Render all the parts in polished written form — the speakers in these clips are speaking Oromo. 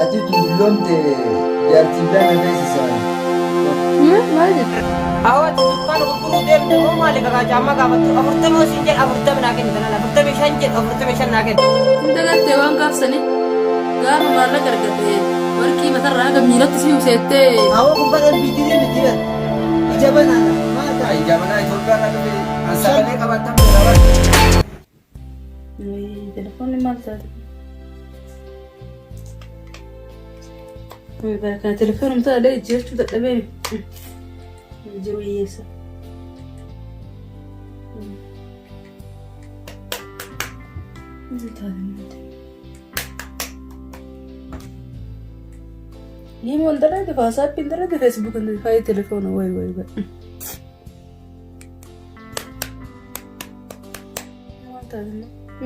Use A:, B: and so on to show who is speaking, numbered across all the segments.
A: Ati dulloomte jaartiin biraa na feesisa.
B: Maal jette?
C: Hawwaati dukkaana gurguruu deemte moo maali kakaa caammaa gaafattu 40 siin jedhe 40 naa kenni kanaan 45 jedhe 45 naa kenni.
B: Hin dagattee waan gaafsanii gaafa maallaqa argatte warqii matarraa haga miilatti si useettee.
D: Awwa kun bara MPTV miti bar. Ija banaadha. Maal ta'a?
A: Ija banaa Itoophiyaa irraa dhufe an sagalee qabaattan beekaa bara.
B: Telefoonni maal taate? Bara kana telefoonuma tana illee jijjiirachuu dadhabee jiru hiyyeessa. Imo hin dalagde, WhatsApp hin dalagde, Facebook hin dalagde, faayee telefoona wayi wayi wayi.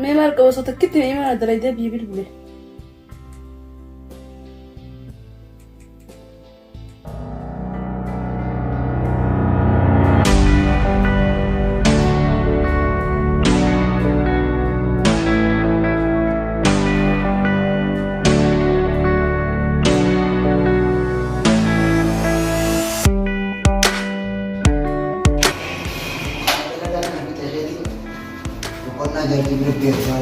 B: Mee maal qaba osoo takkitti mee maal dalagdee biyya bilbile.
A: Dalagaa kana fixeetii boqonnaa jaartii bira geessaa.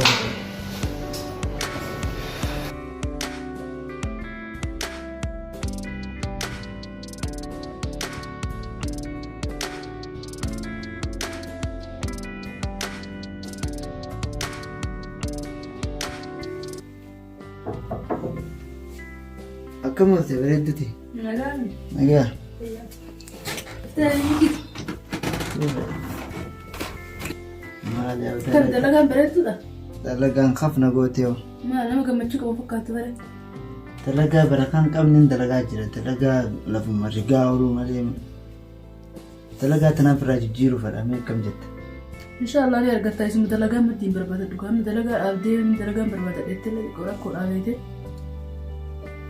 A: Akkam oolte bareedduti?
B: Nagaan.
A: Nagaa. Maal yaa
B: Kan dalagaan bareedduudha.
A: Dalagaan kafna goote hoo.
B: Maal nama gammachuu qabu fakkaatu bare.
A: Dalagaa barakaan qabne dalagaa jira. Dalagaa lafuma rigaa ooluu malee. Dalagaa tanaaf irraa jijjiiruu fedha mee akkam jetta?
B: Inshaallah ni argatta isuma dalagaa maddiin barbaada dhugaa amma dalagaa dhaabdee dalagaan barbaada dheettee rakkoo dhaabeete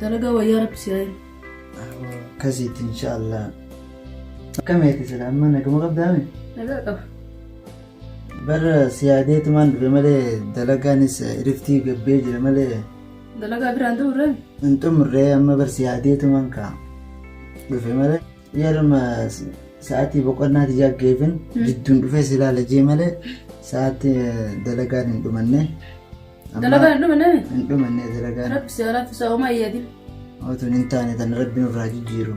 B: dalagaa wayyaa rabbi si haa
A: Akkasiiti inshaallah. Akkam eeti sila amma naguma qabdaame?
B: Nagaa qaba.
A: Bara siyaadeetumaan dhufe malee dalagaanis riftii gabbee jira malee
B: Dalagaa biraan xumurree?
A: Hin xumurree amma bar siyaadeetumaan kaa dhufe malee yeruma sa'aatii boqonnaati jaggeefin jidduun dhufee si ilaala jee malee sa'aatii dalagaan hin dhumanne.
B: Dalagaan hin dhumanne?
A: Hin dhumanne dalagaan.
B: Rabbi si haa laaffisu homaa hin yaadin.
A: Otuun hin taane tan rabbi nurraa jijjiiru.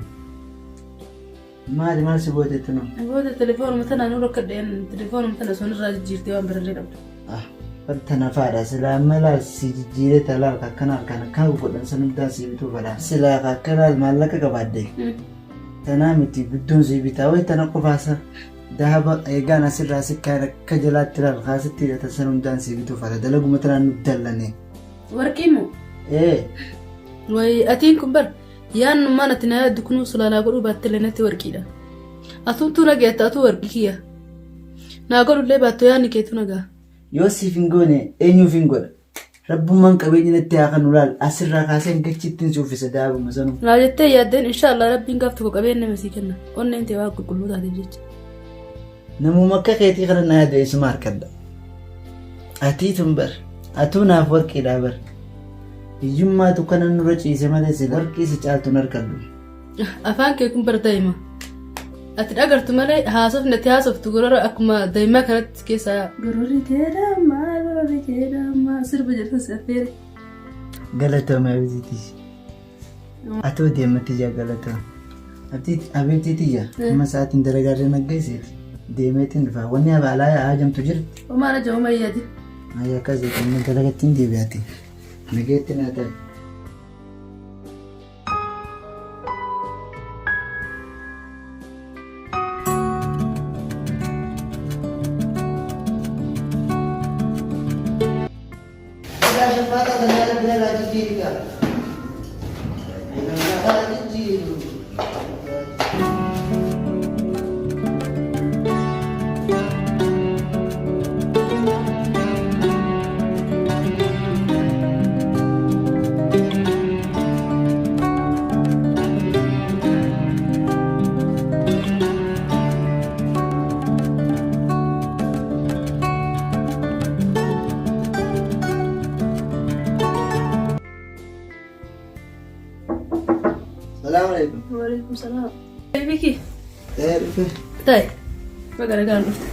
A: Maali maal si gootetti nu?
B: Booda telefoonuma tana nu rakkadheen telefoonuma tana sun irraa jijjiirtee waan birallee qabdu.
A: Ah, bar tana faadha silaa amma laal si jijjiiree talaal akkana harkaan akkana godhan san hundaa si bituu fadha. Silaa akka laal maallaqa qabaadde. Tanaa miti guddoon si bitaa wayi tana qofaasa dahaba eegaan asirraa si kaan akka jalaatti laal kaasitti hidhatan san hundaan si bituu fadha dalaguma tanaan nu dallane.
B: Warqii moo?
A: Ee.
B: Wayi atiin kun bar yaannummaan ati na yaaddu kunuu silaa naa godhuu baattellee natti warqiidha. Atumtuu na geetta atuu warqii kiyya. Naa godhullee baattu yaanni keetu na gaha.
A: Yoo siif hin goone eenyuuf hin godha? Rabbummaan qabeenya natti haa kanu laal asirraa kaasee hanga achittiin si uffisa daabuma sanuu.
B: Naa jettee yaaddeen inshaallah rabbiin gaaf tokko qabeenya nama sii kenna. Onneen tee waan qulqulluu taateef jecha.
A: Namuma akka keetii kana na yaadu eessuma harkadha. Atii tun bar atuu naaf warqiidhaa bar. Hiyyummaatu kana nurra ciise malee si warqii si caaltu hin harkadhu.
B: Afaan kee kun bar daa'ima. Ati dhagartu malee haasofni ati haasoftu gorora akkuma daa'imaa kanatti keessaa yaa'a. Gororri kee dammaa gororri kee dammaa sirba jedhu si affeere.
A: Galatooma abitiiti. Atoo deematti ijaa galatooma. Abibtii tiyya amma sa'aatiin dalagaarra naggeesseeti. Deemeetiin dhufa. Wanni abaalaa haajamtu jirti.
B: Homaan aja homaa yaadi.
A: Ayyaa akkas amma dalagattiin deebi'aati. Nageetti naa ta'e. Egaa shaffaataa sana yaada bira irraa jijjiiri gaa. Irraa jijjiiru. Salaamu alaikum.
B: Waalaikum salaam. Biki.
A: Ee dhufe.
B: Ta'i. Baga nagaan dhufte.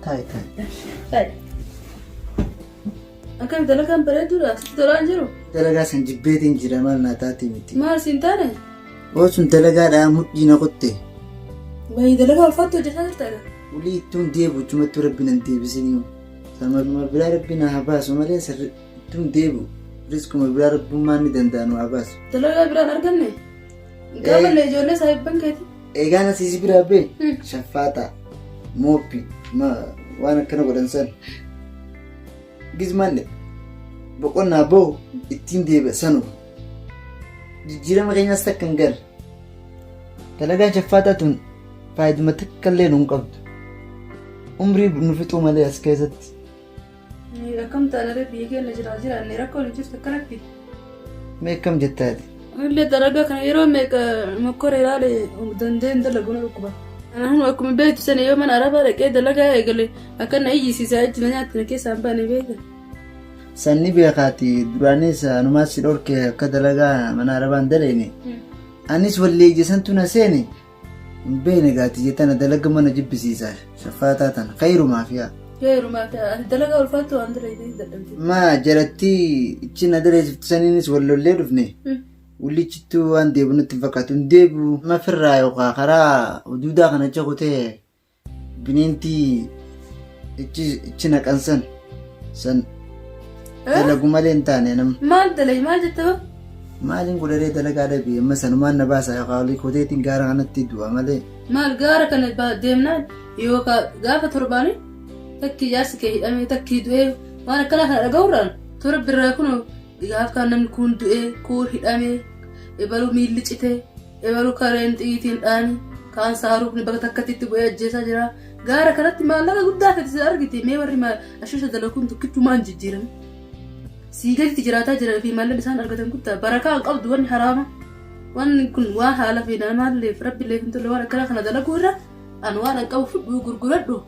A: Ta'i ta'i.
B: Ta'i. Akkami dalagaan bareeduudha? Sitti tolaa hin jiru?
A: Dalagaa san jibbeetiin jira maal naa taatee miti.
B: Maal siin taane?
A: Oo sun dalagaadhaa mudhii na kutte.
B: Bayii dalagaa ulfaattu hojjetaa jirta egaa.
A: Ulii ittuun deebu chumattuu rabbi nan deebisinii. Sama biraa rabbi na haa baasu malee sirri ittuun deebu riskuma biraa rabbummaan ni danda'a nu haa baasu.
B: Dalagaa biraan arganne? Gaafanne ijoollee saahibban keeti.
A: Eegaan asii si biraa bee shaffaataa mooppi waan akkana godhan san gizmaanne boqonnaa bahu ittiin deebi'a sanuma. Jijjiirama keenyaas takka hin garre. Dalagaan shaffaataa tun faayiduma takka illee nu hin qabdu. Umrii nu fixuu malee as keessatti.
B: Akkam taanaree biyya keenya jiraa jiraanne rakkoon hin jirtu akkanatti.
A: Mee akkam jettaati?
B: Illee dalagaa kana yeroo meeqa mokkora ilaale dandeen dalagu na dhukkuba. Anaan akkuma beektu sana yoo mana arabaa dhaqee dalagaa eegale akka na iyyisiisaa ijji na nyaatti na keessaa hin baane beekta.
A: Sanni beekaati duraanis anumaa si dhorke akka dalagaa mana arabaa hin daleene. Anis wallee ija santu na seene. Hin beekne gaati jettana dalaga mana jibbisiisa shaffaataa tana khayrumaaf yaa.
B: Khayrumaaf yaa ati dalagaa ulfaattuu waan dalaydee dadhabde.
A: Maa jarattii ichi na daleessiftu saniinis wal lollee dhufne. Wullichittuu waan deebu nutti hin fakkaatu hin deebi'u. Mafirraa yookaan karaa huduudaa kana achi kutee bineentii ichi ichi naqan san san dalagu malee hin taane nama.
B: Maal dalay maal jette hoo?
A: Maaliin godharee dalagaa dhabe amma sanumaan na baasa yookaan olii koteetiin gaara kanatti du'a malee.
B: Maal gaara kana deemnaan yookaan gaafa torbaanii takkii jaarsi kee hidhamee takkii du'ee waan akkanaa kana dhaga'uurraan toora birraa kun gaaf kaan namni kun du'ee kuun hidhamee ebaluu miilli citee Ebalu kareen xiyyitiin dhaani kaan saaruufni bakka takkatti itti bu'ee ajjeesaa jira. Gaara kanatti maallaqa guddaa fedhe si argite mee warri ashiisha dalaguun tokkichumaan jijjiirame. Sii gaditti jiraataa jiran fi maallaqni isaan argatan guddaa barakaa hin qabdu wanni haraama. Wanni kun waan haala fi namaalleef rabbiilleef hin tolle waan akkanaa kana dalaguu irra an waan an qabu fudhuu gurguradhu.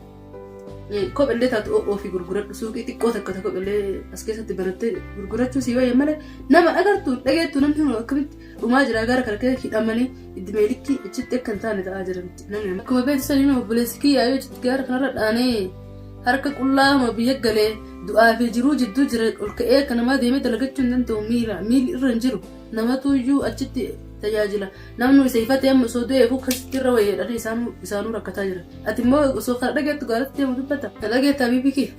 B: Kophellee taatu ofii gurguradhu suuqii xiqqoo takka ta kophellee as keessatti banattee gurgurachuu sii wayya malee nama agartu dhageettu namni kun akkamitti dhumaa jira gara kana keessa hidhamanii iddimee likkii achitti akka hin taane ta'aa jiran namni akkuma beektu saniin obboleessi kiyyaa yoo achitti gaara kanarra dhaanee harka qullaa biyya galee du'aa fi jiruu jidduu jira ol ka'ee akka namaa deemee dalagachuu hin danda'u miila miilli irra hin jiru namatu iyyuu achitti tajaajila namni isa ifatee amma osoo du'eefu akkasitti irra wayya jedhanii isaanuu rakkataa jira. Ati immoo osoo kana dhageettu gaaratti deemu dubbata. Kana dhageetta habiibii kee.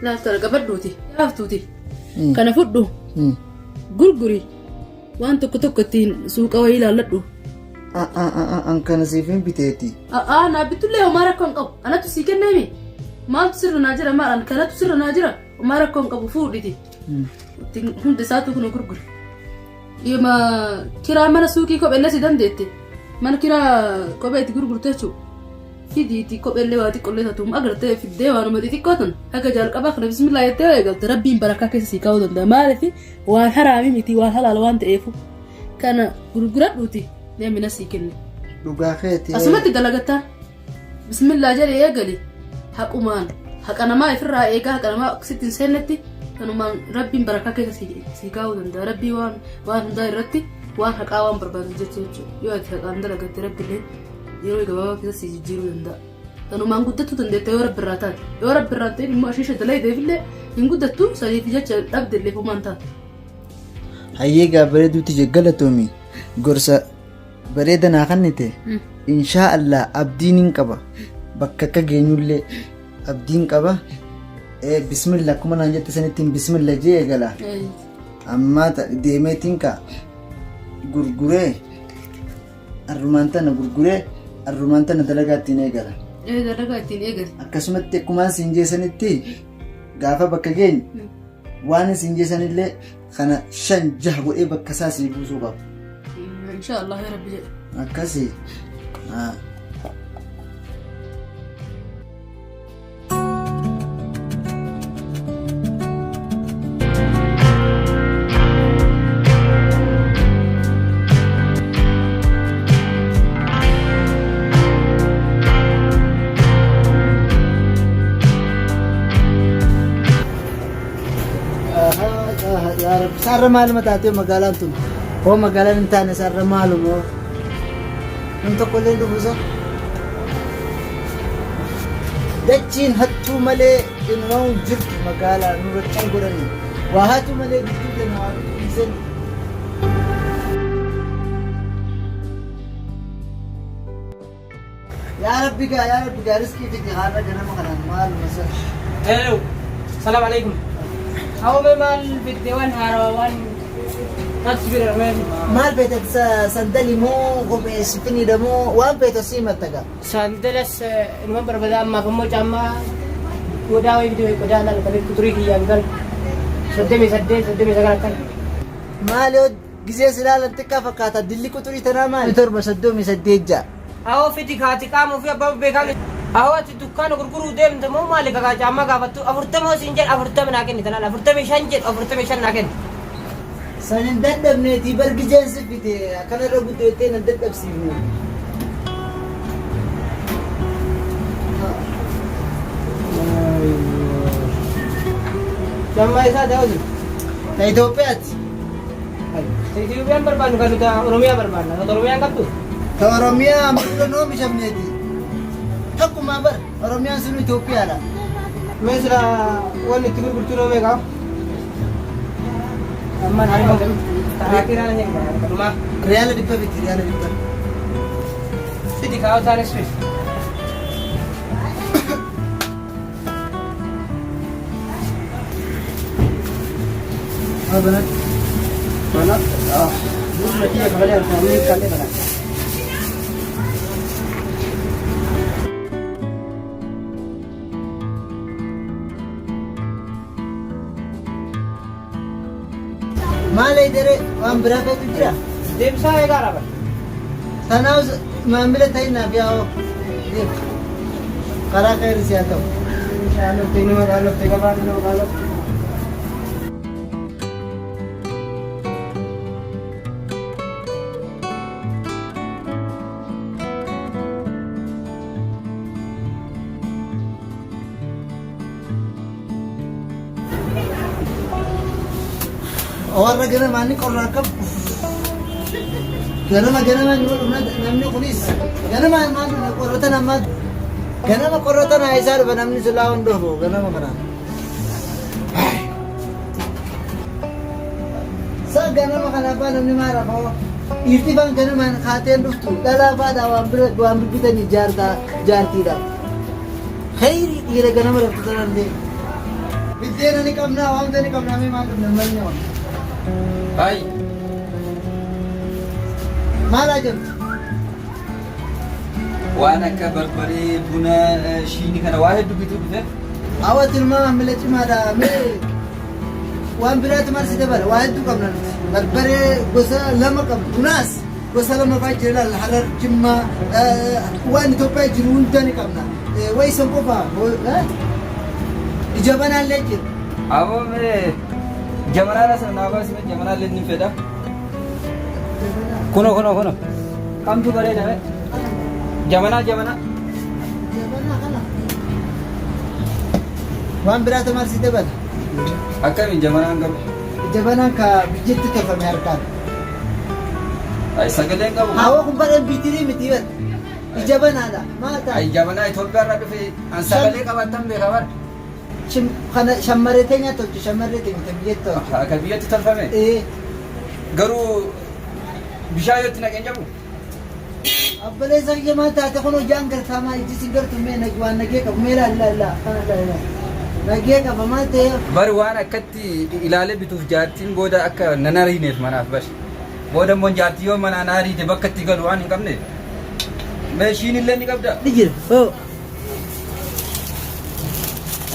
B: Laaftu qabadhuuti. Laaftuuti. Kana fudhu. Gurguri. Waan tokko tokko ittiin suuqa wayii ilaalladhu.
A: An kana siif hin biteeti.
B: A'aa naa bittullee homaa rakkoo hin qabu. Anatu sii kenneemi. Maaltu sirra naa jira maal an kanatu sirra naa jira homaa rakkoo hin qabu fuudhiti. Ittiin hundi isaatu kun gurguri. Dhiyuma kiraa mana suuqii kopheellee si dandeette. Mana kiraa kophee itti gurgurte jechuudha. Fidiiti kopheellee waa xiqqoollee taatu agartee fiddee waanuma xixiqqoo tan haga jalqabaa kana bismillaa jettee eegalte rabbiin barakaa keessa sii kaa'uu danda'a. Maaliif waan haraamii miti waan halaala waan ta'eefu. Kana gurguradhuuti deemina sii kenne.
A: Dhugaa keeti.
B: Asumatti dalagattaa. Bismillaa jedhee eegali. Haqumaan haqa namaa ifirraa eegaa haqa namaa sitti hin seennetti kanumaan rabbiin barakaa keessa sii kaa'uu danda'a. Rabbii waan waan hundaa irratti waan haqaa waan barbaadu jecha jechuudha. Yoo ati haqaan dalagatte rabbiillee yeroo gabaabaa keessa sii jijjiiruu danda'a. Kanumaan guddattuu dandeetta yoo rabbi irraa taate. Yoo rabbi irraa ta'e immoo ashiisha dalaydeefillee hin guddattu saniif jecha dhabdellee homaan taatu.
A: Hayyee gaa bareeduuti tiyya galatoomi gorsa bareeda naa kennite inshaa Allah abdiin hin qaba bakka akka geenyullee abdiin qaba bismillah akkuma naan jette sanittiin bismillah jee eegala ammaa deemeetiin ka gurguree arrumaan tana gurguree arrumaan tana dalagaa ittiin eegala.
B: Dalagaa ittiin eegale.
A: Akkasumatti akkumaan siin jeesanitti gaafa bakka geenyu Waan isin jeesanillee kana shan jaha godhee bakka isaa sii buusuu qaba.
B: Insha Allah ya Rabbi jedhe.
A: Akkasii. Ah. Isaarra maaluma taatee magaalaan tun? Hoo magaalaan hin taane isaarra maaluma? Nam tokko illee hin dhufu isa. Dachiin hattuu malee inumaa hin jirtu magaalaa nurra cal godhanii. Waa hatu malee gidduu keenya waa bituu dhiisan. Yaa Rabbi gaa yaa Rabbi gaa riskii fidi haadha ganama kanaan maaluma isa.
C: Hello. Salam alaikum. Hawwe maal fidde waan haarawaa waan maaltu bira mee?
A: Maal feete sandali moo kophee sifiniidha moo waan feete sii mattaga.
C: Sandalas inuma barbada ammaaf ammoo caammaa qodaa wayii fide qodaa laal kan kuturii kiyyaan gal 38 39 akkana.
A: Maal yoo Gizee si ilaalan xiqqaa fakkaata dilli quxurii tanaa maali? 7 38 ja'a.
C: Awoo fidi kaati qaama ofii abbaa beekaa miti. Awoo ati dukkaana gurguruu deemte moo maali kakaa caammaa gaafattu 40 siin jedha 40 naa kenni tanaan 45 jedhu 45 naa kenni.
A: San hin dadhabneetii bar gizeen si fide akkanarra guddoo jettee nan dadhabsiifne.
C: Caammaa isaa ta'uu
A: Ta Itoophiyaati.
C: Itoophiyaan barbaannu kan nuti Oromiyaa barbaanna. Kan Oromiyaan qabdu?
A: Ta Oromiyaa amma dura nu oomishamneeti. Takkumaa bar Oromiyaan sunu Itoophiyaadha.
C: Mee sila wanni itti gurgurtuu noo meeqa? Ammaan harma Akiraan hin dhumaa.
A: Riyaala dhibba biti riyaala dhibba.
C: Fidi kaa'u taanis fidi.
A: Maal eedere waan biraa feetu jira?
C: Deemsaa eegaa raba.
A: Tanaaf maamila ta'innaaf yaa'oo. Deem. Karaa khayri si haa ta'u.
C: Qaaloftee nama qaaloftee gabaan nama qaaloftee.
A: Warra ganamaa ni qorra akkam. Ganama ganama ni dhufna namni kunis ganama maal dhufna qorratan ammaa ganama qorratan haa isaa dhufa namni silaa hin dhufu ganama kana. Sa ganama kana abbaa namni maal rafoo dhiirti faan ganamaan kaateen dhuftu dhalaa faadhaa waan bira waan bibbitanii jaartaa jaartiidhaaf. Kheyri dhiira ganama raftu tanallee. Biddeena ni qabnaa waan hunda ni qabnaa mee maal dhufna manni waan.
E: Ay,
A: Maal ajamtu?
E: waan akka barbaree, buna, shiinii kana waa hedduu bituu dhufe.
A: Hawa tilmaa maamila cimaadha mee waan biraatu maal si dabala waa hedduu qabna nuti. Barbaree gosa lama qabna. Bunaas Gosa lama fa'aa jira ilaalla Harar, Jimmaa, waan Itoophiyaa jiru hunda ni qabna. Wayi san qofa ija banaallee jira.
E: Aboo mee jabanaa sana naa baasi mee jabanaa illee ni fedha. Kuno kuno kuno. Kamtu bareeda mee? Jabanaa jabanaa.
A: Jabanaa kana. Waan biraatu maal si dabala?
E: Akkamiin jabanaan qabu?
A: Jabanaan ka biyyatti tolfame harkaan.
E: Ay sagalee hin qabu.
A: Hawa kun bara MP3 miti bar. Ija banaadha. Maal ta'a?
E: Ay jabanaa Itoophiyaa irraa dhufe an sagalee qabaattan beeka bar.
A: Kana shammarree teenya tolchu shammarree teenya ta biyyatti tolchu.
E: Akka biyyatti tolfame.
A: Ee.
E: Garuu bishaan yoo itti naqeen jabu.
A: Obboleessa kiyya maal taate kun hojaan gartaa maal ijji sin gartu mee waan nagee qabu mee laal laal laal kana laal laal nagee qaba maal ta'e.
E: Bari waan akkatti ilaalee bituuf jaartiin booda akka nan ariineef manaaf bari. Booda immoo jaartii yoo manaa na ariite bakka itti galu waan hin qabneef. Mee ishiin illee ni qabda.
A: Ni jira hoo.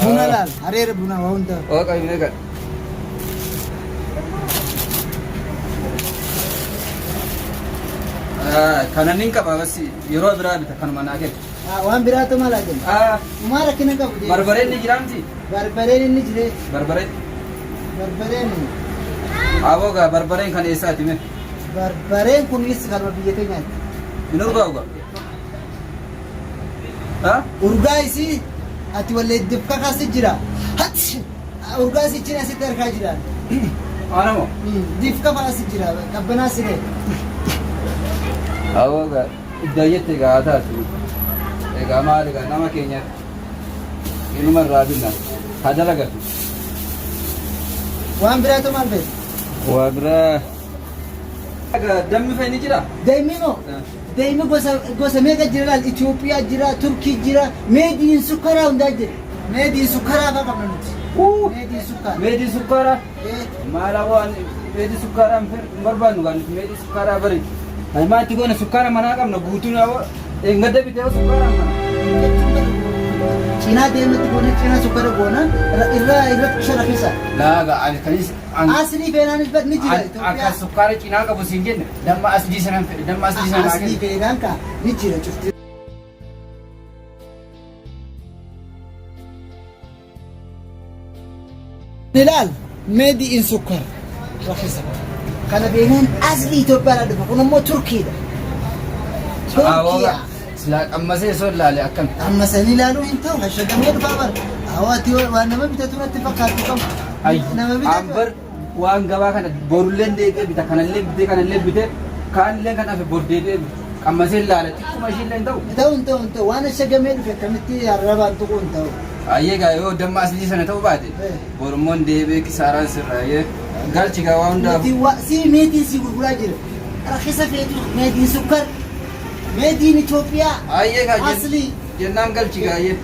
A: Buna laal hareera buna waa hunda.
E: Oo qabi meeqa. Kanan nin qaba bas yeroo biraa bita kanuma naa kenna.
A: Waan biraatu maal haa jennu? Maal rakkina qabu?
E: Barbareen ni jira miti?
A: Barbareen inni jire.
E: Barbareen.
A: Barbareen.
E: Aboo gaa barbareen kan eessaati mee?
A: Barbareen kunis kanuma biyya keenyaati.
E: Hin urgaa'u gaa? Ha?
A: Urgaa isii ati wallee difka kaasi jira. Hati! Urgaa isii cina asitti argaa jira.
E: Aanamo.
D: Difka fa'aa si jira qabbanaa si ga'e.
E: Awoo gaa iddaa jette egaa haa taatu. Egaa maal egaa nama keenya inuma irraa binna haa dalagatu.
D: Waan biraatu maal feete?
E: Waa biraa. Egaa dammi fa'i ni jira?
D: Dammi moo? Dammi gosa gosa meeqa jira laal? Itoophiyaa jira, Turkii jira, meediin sukkaraa hundaa jira. Meediin sukkaraa fa'a qabna nuti. Meediin sukkaara.
E: Meedii sukkaaraa? Maal awoo ani meedii sukkaaraa hin barbaannu gaa nuti meedii sukkaaraa bari. Ani maatti goona sukkaara manaa qabna guutuun awoo eeggadda bitee sukkaara mana.
D: Cinaa deematti goona cinaa sukkara goona irra irratti shara keessa.
E: Laaga ani kanis an
D: Aslii feenaanis bar ni jira
E: akka
D: Itoophiyaa.
E: sukkaara cinaa qabu siin jenne damma aslii sanan fedhe damma aslii sana naa
D: Aslii
E: kenni.
D: feenaan kaa ni jira cufti. Ilaal meedi in sukkar rakisa. Kana beenaan asli Itoophiyaadhaa dhufa kun ammoo Turkiidha. Turkiyaa.
E: Silaa qammasee osoo ilaale akkam.
D: Amma sanii ilaaluu hin ta'u hashagamee dhufaa bara. Hawaati waan nama bitatu natti fakkaatu qabu. Nama bitatu.
E: Ambar waan gabaa kana borulleen deebi'ee bita kanallee bitee kanallee bitee kaanillee kan hafe bor deebi'ee bita. Qammasee ilaale xiqquma ishiillee hin ta'u.
D: Ta'u hin ta'u hin ta'u waan hashagamee dhufe akkamitti arrabaan tuquu hin ta'u.
E: Ayyee gaa yoo damma aslii sana ta'uu baate borummoon deebi'ee kisaaraan sirra ayyee galchi gaa waan hundaaf.
D: Nuti wa si meetiin si gurguraa jira. Rakisa feetu meetiin sukkar meetiin Itoophiyaa
E: Ayyee gaa
D: aslii.
E: jennaan galchi gaa ayyee.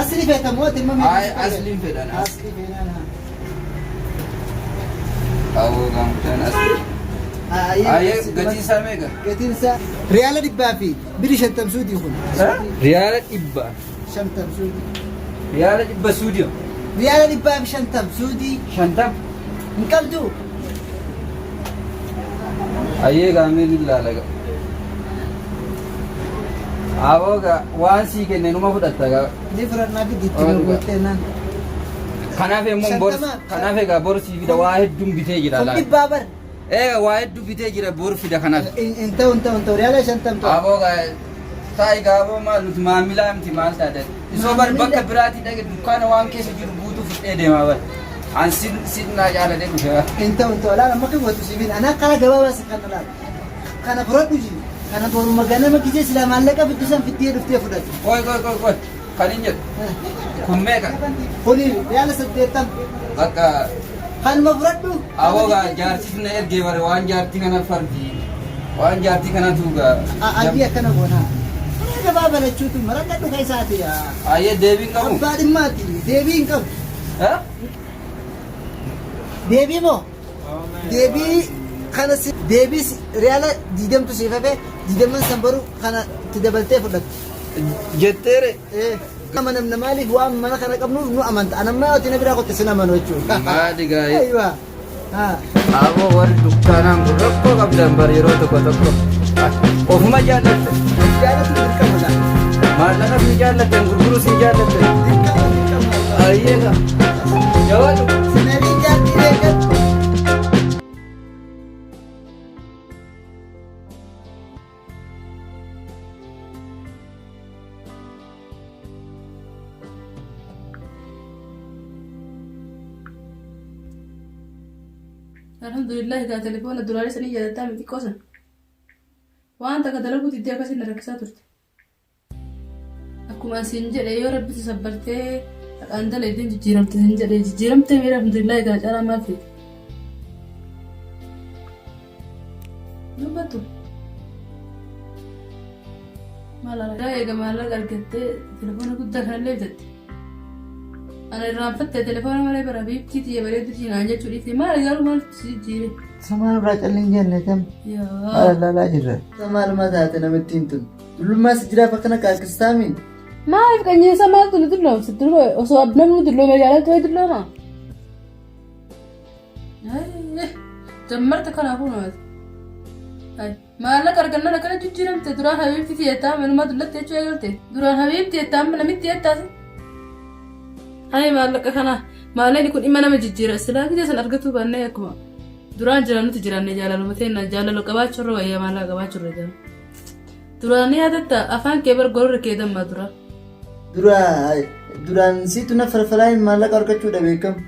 D: Aslii feeta moo ati immoo meetiin
E: Ayi
D: sukkar feeta?
E: asliin fedhan.
D: Aslii feenaan haa.
E: Awoo gaamtaan aslii. Ayyee gatiin isaa meeqa?
D: Gatiin isaa riyaala dhibbaa fi biri shantam suudii kun.
E: Riyaala dhibba.
D: Shantam suudii.
E: Riyaala dhibba suudii.
D: Riyaala dhibbaa fi shantam suudii.
E: Shantam.
D: Hin qabdu.
E: Ayyee gaamee ni ilaala gaa. Awoo gaa waan sii kenne numa fudhatta gaa.
D: Ni fudhannaa fi itti gurgurtee naan.
E: Kanaaf immoo bor
D: Shantama.
E: kanaaf egaa bor sii fida waa hedduun bitee jira
D: Kun
E: laal.
D: dhibbaa bar.
E: Egaa waa hedduu bitee jira bor fida kanaaf.
D: Hin ta'u hin ta'u hin ta'u riyaala shantam ta'u.
E: Aboo gaa taa'i gaa aboo maal nuti maamilaa miti maal taate. Isoo bar bakka biraatii dhaqe dukkaana waan keessa jiru guutuu fudhee deemaa bar. An sin sin naa jaalatee dhufe.
D: Hin ta'u hin ta'u laala amma kan gootu sibiin anaa karaa gabaabaa si kan laala. Kana fudhadhu ji. Kana boruma ganama gisee silaa maallaqa fiddu san fiddee dhuftee fudhatu.
E: Qoy qoy qoy qoy kan hin jedhu kun meeqa?
D: Kuni riyaala saddeettam.
E: Bakka
D: Kanuma fudhadhu.
E: Aboo gaa jaartis na ergee bare waan jaartii kana fardi waan jaartii kanatu gaa.
D: Adii akkana goonaa. Karaa gabaabaa lachuutu maradhadhu keessaati yaa.
E: Ayyee deebii hin qabu.
D: Abbaa dhimmaati deebii hin qabu.
E: Ha?
D: Deebii moo? Deebii kana si deebii riyaala diidamtu siif hafe diidamman san baru kana itti dabaltee fudhatte.
E: Jetteere.
D: Ee. Amanamna maaliif waan mana kana qabnuuf nu amanta. An amma ati na biraa kotte sin amanu jechuudha.
E: Maali gaa.
D: Aywa. Haa.
E: Aboo warri dukkaanaan kun rakkoo qabdan bar yeroo tokko tokko. Ofuma jaallatte.
D: Jaalatu dirqama laa.
E: Maallaqa si jaallattan gurguruu si jaallattan.
D: Dirqama dirqama.
E: Ayyee gaa. Jawaadhu.
D: Sinalii jaartii beekan.
B: Alhamdulillah egaa telefoona duraalee sanii yaadataa miti qosan. Waan takka dalaguu diddee akkasiin na rakkisaa turte. Akkuma asiin jedhe yoo rabbi si sabbartee haqaan dalaydeen jijjiiramte sin jedhe jijjiiramtee miira alhamdulillah egaa caalaa maal feete. Dubbatu. Maal argaa eega maallaqa argattee telefoona guddaa kanallee bitatte. Ana irraanfatte telefoona malee bara biiftii tiyya bareedduu tiyya naan jechuu dhiifte maal garuu maal si jijjiire.
A: Samaan irraa calli hin jenne tam.
B: Yaa.
A: Haala laalaa jirra. Maaluma taate namittiin tun. Dullummaa si jiraaf akkana qaaqqistaami.
B: Maaliif qanyiinsa maaltu nu dulloomsa? Durba osoo namni dulloome jaalatu wayi dullooma. Jammarta kanaafuu namaati. Maallaqa argannaan akkana jijjiiramte duraan habiibti tiyyataa malumaa dullatti jechuu eegalte. Duraan habiibti jettaa amma namitti jettaas. Ayi maallaqa kana maallaqni kun dhimma nama jijjiira silaa gizee san argatuu baannee akkuma duraan jiraannutti jiraanne jaalaluma teenna jaalala qabaachuu irra wayyaa maallaqa qabaachuu irra jira. Duraan ni yaadatta afaan kee bar gororri kee dammaa dura.
A: Dura duraan siitu na falfalaa hin maallaqa argachuudha beekamu.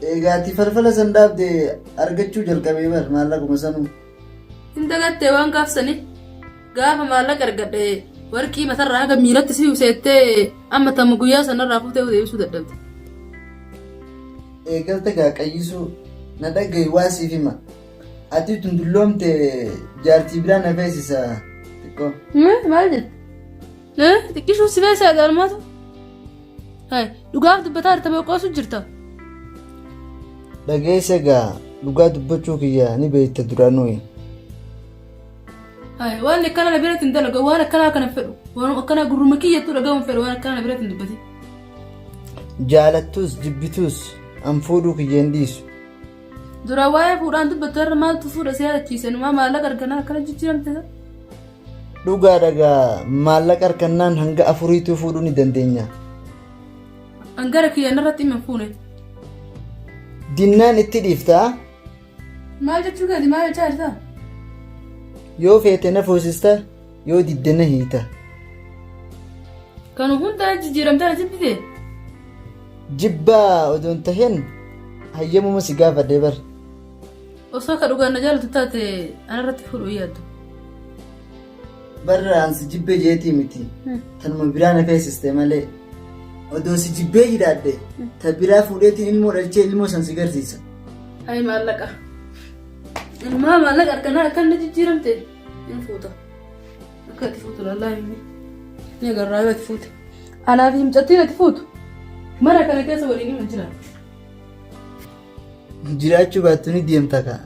A: Egaa ati falfala san dhaabde argachuu jalqabee bar maallaquma sanuu.
B: Hin dagattee waan gaafsanii gaafa maallaqa argadhe warqii matarraa haga miilatti si useettee amma tamma guyyaa sanarraa fuutee deebisuu dadhabde.
A: Eegalte gaa qayyisuu na dhagahi waa siif hima. Ati tun dulloomte jaartii biraa na feesisa xiqqoo.
B: Maal jette? Xiqqishuu si feesaa gaalmaatu? Dhugaaf dubbataa jirta moo qoosu jirta?
A: Dhageessa gaa dhugaa dubbachuu kiyya ni beekta duraanuu.
B: Waan akkana na biratti hin dalagu waan akkanaa kana fedhu waan akkanaa gurruma kiyyattuu dhagahuun fedhu waan akkanaa na biratti hin dubbatin.
A: Jaalattus jibbituus an fuudhuu kiyya hin dhiisu.
B: Dura waa'ee fuudhaan dubbattu irra maaltu fuudha si yaadachiise numaa maallaqa arganaa akkana jijjiiramte.
A: Dhugaadha gaa maallaqa harkannaan hanga afuriituu fuudhuu ni dandeenya.
B: An gara kiyya narratti hima fuune.
A: Dinnaan itti dhiiftaa?
B: Maal jechuu keeti maal jechaa jirta?
A: Yoo feete na fuusista yoo didde na hiita.
B: Kan hundaa jijjiiramtee na jibbite.
A: Jibbaa odoo hin tahin hayyamuma si gaafadhe bar.
B: Osoo ka dhugaan na jaalatu taate anarratti fuudhuu hin yaaddu.
A: Barra an si jibbee jeetii miti. Tanuma biraa na feesiste malee. Odoo si jibbee jiraadhe ta biraa fuudheetiin ilmoo dhalchee ilmoo san si garsiisa.
B: Hayi maallaqa. Ilmaa maallaqa arganaa akka inni jijjiiramte hin fuuta. Akka itti fuutu lallaa himni. Ni agarraa yoo itti fuute. Anaa fi mucattiin itti fuutu. Mana kana keessa waliin hima jira.
A: Jiraachuu baattu ni deemta kaa.